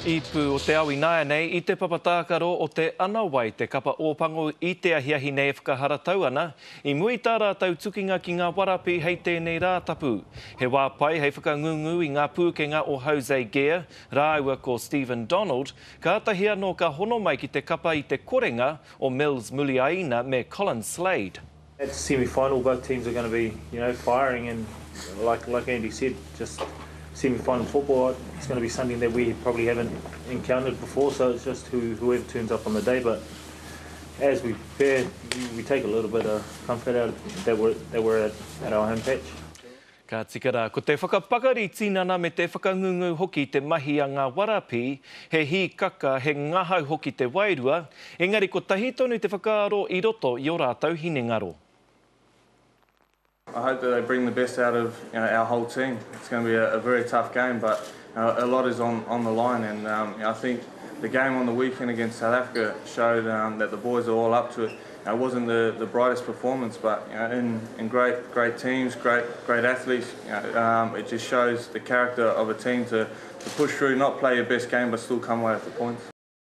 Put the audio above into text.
Ipu o te ao ināianei i te papa tākaro o Te Anawai, te kapa Ōpango i te ahiahi nei e whakaharatau ana i mua i tā rātou tukinga ki ngā warapi hei tēnei Rātapu. He wā pai hei whakangungu i ngā pūkenga o Jose Gare rāua ko Stephen Donald, kātahi anō ka hono mai ki te kapa i te korenga o Mils Muliaina me Colin Slade. It's a semi-final, both teams are going to be, you know, firing and like, like Andy said, just semi-final football, it's going to be something that we probably haven't encountered before, so it's just who, whoever turns up on the day. But as we prepare, we take a little bit of comfort out that we're, that we're at, at our home patch. Ka tika rā, ko te whakapakari tinana me te whakangungu hoki te mahi a ngā warapī, he hīkaka, he ngahau hoki te wairua, engari kotahi tonu te whakaaro i roto i ō rātou hinengaro. I hope that they bring the best out of you know, our whole team. It's going to be a, a very tough game, but uh, a lot is on, on the line. And um, I think the game on the weekend against South Africa showed um, that the boys are all up to it. It wasn't the, the brightest performance, but you know, in, in great great teams, great great athletes, you know, um, it just shows the character of a team to, to push through, not play your best game, but still come away with the points.